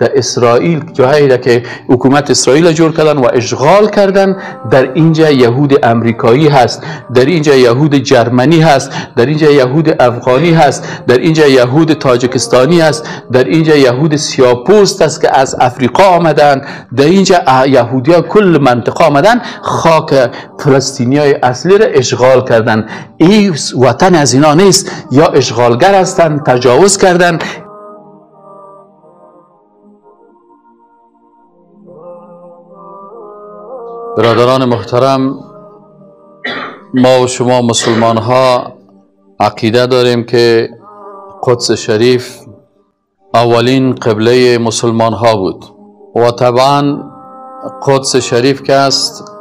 در اسرائیل، جایی که حکومت اسرائیل جور کردن و اشغال کردن، در اینجا یهود امریکایی هست، در اینجا یهود جرمنی هست، در اینجا یهود افغانی هست، در اینجا یهود تاجیکستانی هست، در اینجا یهود سیاه‌پوست است که از افریقا آمدن، در اینجا یهودیا کل منطقه آمدن، خاک فلسطینیای اصلی را اشغال کردن. این وطن از اینا نیست، یا اشغالگر هستند، تجاوز کردن. برادران محترم، ما و شما مسلمان ها عقیده داریم که قدس شریف اولین قبله مسلمان ها بود و طبعا قدس شریف که است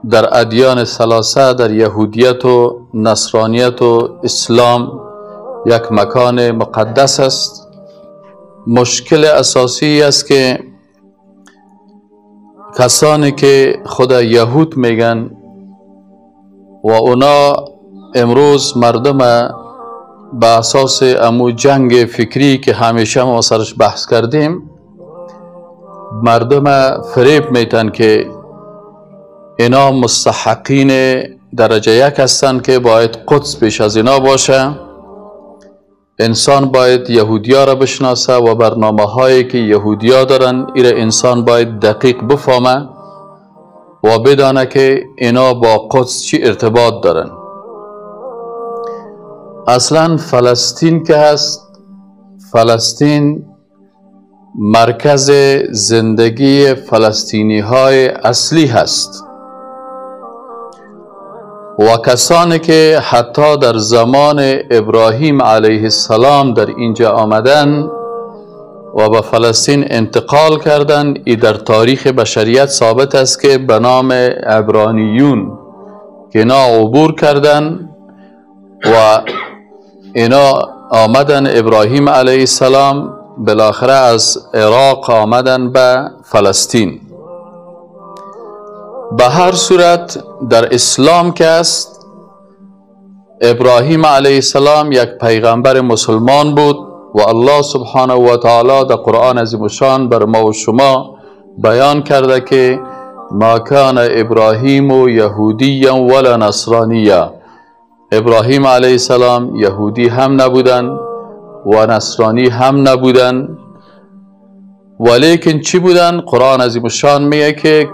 در ادیان ثلاثه، در یهودیت و نصرانیت و اسلام یک مکان مقدس است. مشکل اساسی است که کسانی که خود یهود میگن و اونا امروز مردم به اساس امو جنگ فکری که همیشه ما سرش بحث کردیم، مردم فریب میتن که اینا مستحقین درجه یک هستند که باید قدس پیش از اینا باشه. انسان باید یهودیا را بشناسه و برنامه هایی که یهودیا دارن ایره انسان باید دقیق بفهمه و بدانه که اینا با قدس چی ارتباط دارن. اصلا فلسطین که هست، فلسطین مرکز زندگی فلسطینی های اصلی هست و کسانی که حتی در زمان ابراهیم علیه السلام در اینجا آمدن و به فلسطین انتقال کردن، ای در تاریخ بشریت ثابت است که به نام عبرانیون که اینا عبور کردن و اینا آمدن ابراهیم علیه السلام بالاخره از عراق آمدن به فلسطین. به هر صورت در اسلام که است، ابراهیم علیه السلام یک پیغمبر مسلمان بود و الله سبحانه و تعالی در قرآن عظیم الشان بر ما و شما بیان کرده که ما کان ابراهیم یهودیا ولا نصرانیا. ابراهیم علیه السلام یهودی هم نبودن و نصرانی هم نبودن، ولیکن چی بودن؟ قرآن عظیم الشان میگه که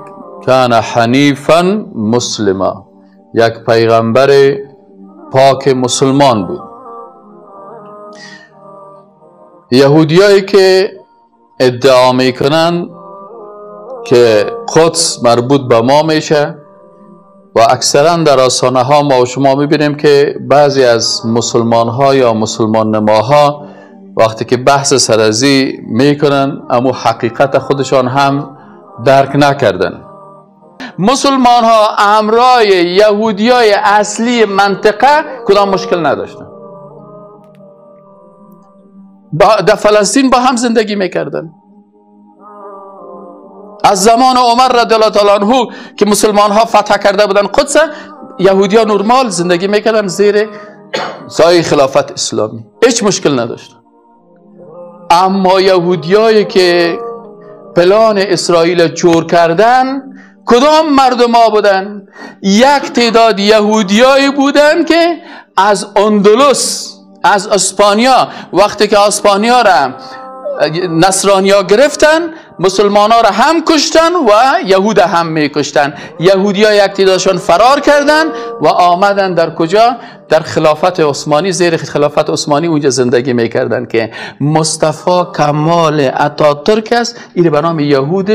کان حنیفا مسلما، یک پیغمبر پاک مسلمان بود. یهودیایی که ادعا میکنن که قدس مربوط به ما میشه و اکثرا در رسانه ها ما و شما میبینیم که بعضی از مسلمان ها یا مسلمان نماها وقتی که بحث سرازی میکنن اما حقیقت خودشان هم درک نکردن. مسلمان ها امرای یهودی های اصلی منطقه کدام مشکل نداشتن، در فلسطین با هم زندگی میکردن. از زمان عمر رضی الله تعالی عنه که مسلمان ها فتح کرده بودن قدس، یهودی ها نرمال زندگی میکردن زیر سایه خلافت اسلامی، هیچ مشکل نداشتن. اما یهودیایی که پلان اسرائیل جور کردن کدام مردم ها بودن؟ یک تعداد یهودیایی بودن که از اندلس، از اسپانیا، وقتی که اسپانیا را نصرانیا گرفتن، مسلمان ها را هم کشتن و یهود هم میکشتن. یهودی ها یک تعدادشان فرار کردن و آمدن در کجا؟ در خلافت عثمانی، زیر خلافت عثمانی اونجا زندگی میکردن که مصطفی کمال اتاترک است. این به نام یهود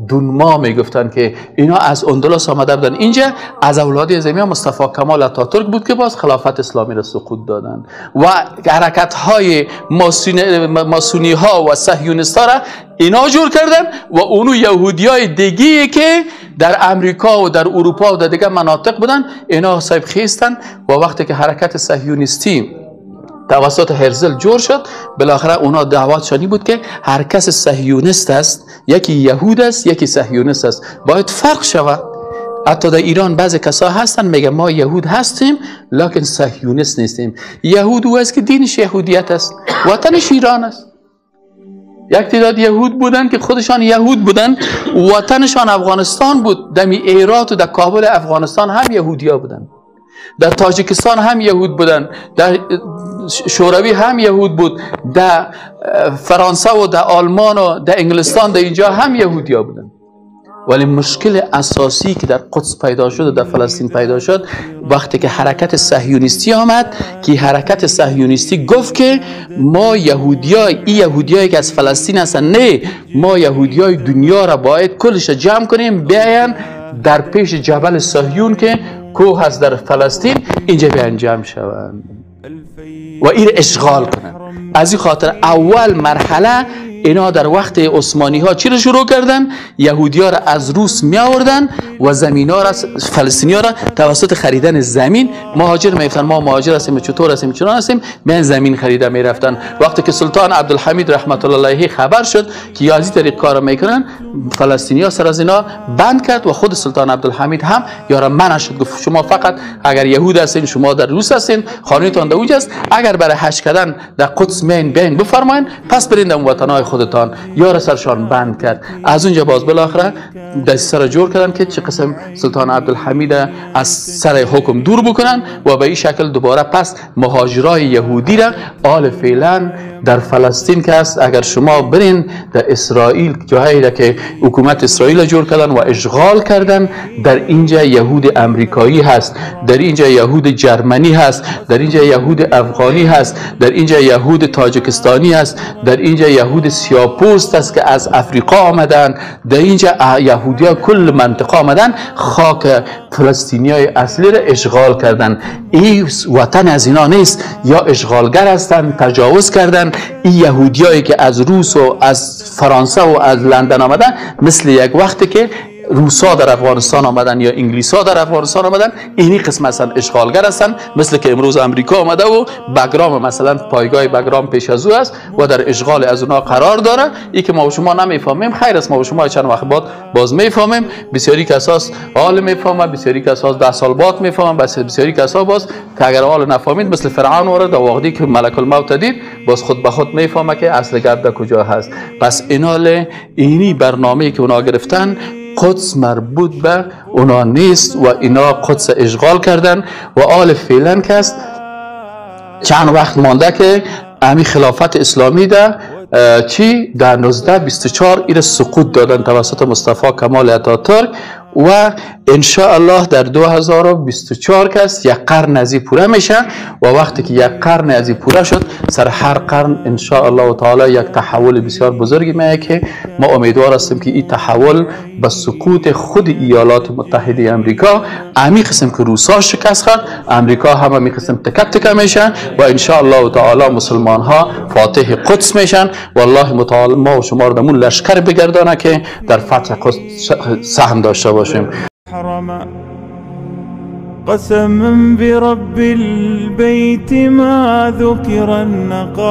دونما میگفتن که اینا از اندلس آمده بودن اینجا، از اولاد زمین مصطفی کمال اتاترک بود که باز خلافت اسلامی را سقوط دادن و حرکت های ماسونی ها و صهیونیست ها را اینا جور کردن و اونو یهودی های دیگه که در امریکا و در اروپا و در دیگه مناطق بودن اینا صاحب خیستن و وقتی که حرکت صهیونیستی توسط هرزل جور شد، بالاخره اونا دعوتشانی بود که هر کس صهیونیست است، یکی یهود است، یکی صهیونیست است، باید فرق شود. حتی در ایران بعضی کسا هستن میگه ما یهود هستیم لکن صهیونیست نیستیم. یهود او است که دینش یهودیت است، وطنش ایران است. یک تعداد یهود بودن که خودشان یهود بودن، وطنشان افغانستان بود. دمی ایرات و در کابل افغانستان هم یهودیا بودن، در تاجیکستان هم یهود بودن، در شوروی هم یهود بود، در فرانسه و در آلمان و در انگلستان در اینجا هم یهودیا بودن. ولی مشکل اساسی که در قدس پیدا شد و در فلسطین پیدا شد وقتی که حرکت صهیونیستی آمد، که حرکت صهیونیستی گفت که ما یهودیای، این یهودیایی که از فلسطین هستن، نه، ما یهودیای دنیا را باید کلش جمع کنیم بیاین در پیش جبل صهیون که کوه هست در فلسطین، اینجا بیاین جمع شوند و این اشغال کنن. از این خاطر اول مرحله اینا در وقت عثمانی ها چی رو شروع کردن؟ یهودی ها را از روس می آوردن و زمین ها را، فلسطینی ها را توسط خریدن زمین مهاجر می رفتن. ما مهاجر هستیم، چطور هستیم، چنان هستیم، میان زمین خریده می رفتن. وقتی که سلطان عبدالحمید رحمت الله علیه خبر شد که یازی طریق کار میکنن، فلسطینی ها سر از اینا بند کرد و خود سلطان عبدالحمید هم یارا منع شد، گفت شما فقط اگر یهود هستین، شما در روس هستین، خانه‌تان در اونجا است، اگر برای حج کردن در قدس میین بیاین بفرمایین، پس برین در وطن‌های خودتان. یار سرشان بند کرد. از اونجا باز بالاخره دست سر جور کردن که چه قسم سلطان عبدالحمید از سر حکم دور بکنن و به این شکل دوباره پس مهاجرای یهودی را آل فعلا در فلسطین که است، اگر شما برین در اسرائیل، جایی که حکومت اسرائیل جور کردن و اشغال کردن، در اینجا یهود امریکایی هست، در اینجا یهود جرمنی هست، در اینجا یهود افغانی هست، در اینجا یهود تاجیکستانی هست، در اینجا یهود سیاه‌پوست است که از افریقا آمدن، در اینجا یهودیا کل منطقه آمدن، خاک فلسطینیای اصلی را اشغال کردن. این وطن از اینا نیست، یا اشغالگر هستند، تجاوز کردن. این یهودیایی که از روس و از فرانسه و از لندن آمدن، مثل یک وقتی که روسا در افغانستان آمدن یا انگلیسا در افغانستان آمدن، اینی قسم هستن، اشغالگر هستن. مثل که امروز امریکا آمده و بگرام، مثلا پایگاه بگرام پیش از او است و در اشغال از اونا قرار داره. ای که ما و شما نمیفهمیم، خیر است، ما و شما چند وقت بعد باز میفهمیم. بسیاری کساس حال میفهمن، بسیاری کساس 10 سال بعد میفهمن، بسیاری کسا باز که اگر حال نفهمید مثل فرعون وارد وقتی که ملک الموت دید، باز خود به خود میفهمه که اصل گپ در کجا هست. پس اینال اینی برنامه‌ای که اونا گرفتن، قدس مربوط به اونا نیست و اینا قدس اشغال کردن و آل فعلا که است چند وقت مانده که امی خلافت اسلامی ده چی در 1924 ایره سقوط دادن توسط مصطفی کمال اتاتورک و انشاءالله در 2024 کس یک قرن ازی پوره میشه و وقتی که یک قرن ازی پوره شد، سر هر قرن انشاءالله تعالی یک تحول بسیار بزرگی میه که ما امیدوار هستیم که این تحول به سقوط خود ایالات متحده امریکا، امی قسم که روسا شکست خورد، امریکا هم امی قسم تکه تکه میشن و انشاءالله تعالی مسلمان ها فاتح قدس میشن و الله متعال ما و شما رو دمون لشکر بگردانه که در فتح قدس سهم داشته باشیم. قسما برب البيت ما ذكر النقاء.